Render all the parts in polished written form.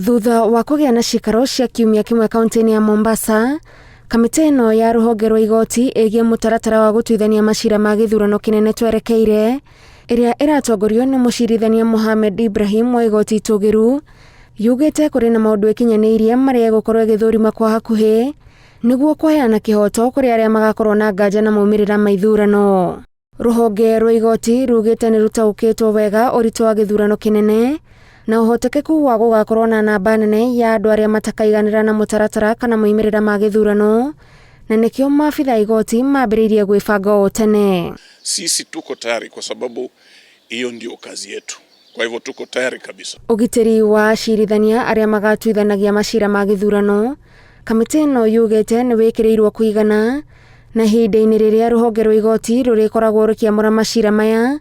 Thutha wa kũgĩa na cikaro cia kiumia kĩmwe kaunti-inĩ ya Mombasa, kamĩtĩ ĩno ya rũhonge rwa igoti ĩgiĩ mũtaratara wa gũtuithania macira ma gĩthurano kĩnene twerekeire, ĩrĩa ĩratongorio nĩ mũcirithania Mohamed Ibrahim wa igoti itũgĩru, yugĩte kũrĩ na maũndũ ĩkinyanĩirie marĩa ĩgũkorwo ĩgĩthũrima kwa hakuhĩ nĩguo kũheana kĩhoto kũrĩ arĩa magakorwo na nganja na maumĩrĩra ma ithurano. Rũhonge rwa igoti rugĩte nĩ rũtaũkĩtwo wega ũritũ wa gĩthurano kĩnene na ũhotekeku wa gũgakorwo na namba nene ya andũ arĩa matakaiganĩra na mũtaratara kana moimĩrĩra ma gĩthurano, na nĩkĩo maabitha a igoti mambĩrĩirie gwĩbanga o tene. Sisi tuko tayari kwa sababu hiyo ndio kazi yetu. Kwa hivyo tuko tayari kabisa. Ũgitĩri wa acirithania arĩa magatuithanagia macira ma gĩthurano, kamĩtĩ ĩno yugĩte nĩ wĩkĩrĩirwo kũigana, na ihinda-inĩ rĩrĩa rũhonge rwa igoti rũrĩkoragwo rũkĩamũra macira maya,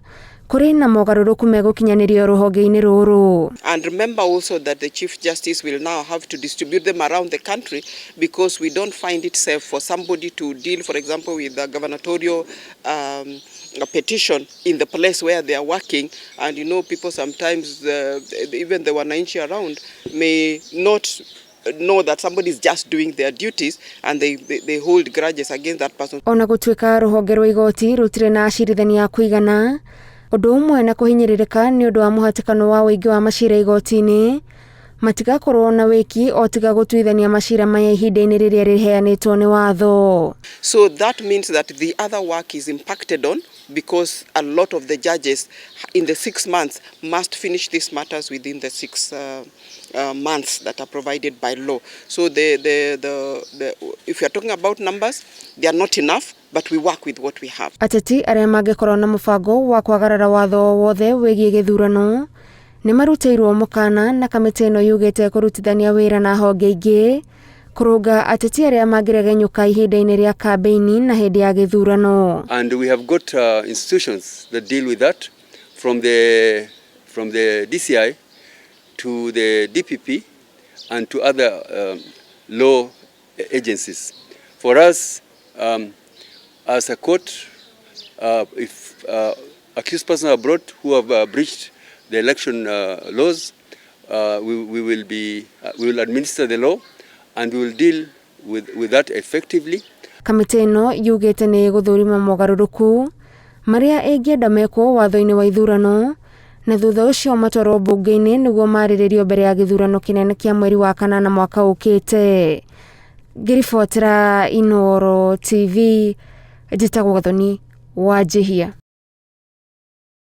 kũrĩ na mogarũrũku megũkinyanĩrio rũhonge-inĩ rũrũ. And remember also that the Chief Justice will now have to distribute them around the country because we don't find it safe for somebody to deal, for example, with the gubernatorial a petition in the place where they are working. And people sometimes, even the wananchi around, may not know that somebody is just doing their duties and they hold grudges against that person. Ona gũtuĩka rũhonge rwa igoti rũtirĩ na acirithania a kũigana, ũndũ ũmwe na kũhinyĩrĩrĩka nĩ ũndũ wa mũhatĩkano wa ũingĩ wa macira igoti-inĩ, matigakorwo na wĩki o tiga gũtuithania macira maya ihinda-inĩ rĩrĩa rĩheanĩtwo nĩ watho. So that means that the other work is impacted on because a lot of the judges in the 6 months must finish these matters within the 6 months that are provided by law. So the, if you are talking about numbers, they are not enough, but we work with what we have. Ateti arĩa mangĩkorwo na mũbango wa kwagarara watho o wothe wĩgiĩ gĩthurano nĩ marutĩirwo mũkana, na kamĩtĩ ĩno yugĩte kũrutithania wĩra na honge ingĩ kũrũnga ateti arĩa mangĩregenyũka ihinda-inĩ rĩa kambĩini na hĩndĩ ya gĩthurano. And we have got institutions that deal with that, from the DCI to the DPP and to other law agencies. For us, as a court, if accused persons are brought who have breached the election laws, we will administer the law and we will deal with that effectively. Kamĩtĩ ĩno yugĩte nĩ ĩgũthũrima mogarũrũku marĩa ĩngĩenda mekwo watho-inĩ wa ithurano, na thutha ũcio matwarwo mbunge-inĩ nĩguo marĩrĩrio mbere ya gĩthurano kĩnene kĩa mweri wa kanana mwaka ũkĩte. Ngĩribotera Inooro TV, njĩtagwo Gathoni wa Njihia.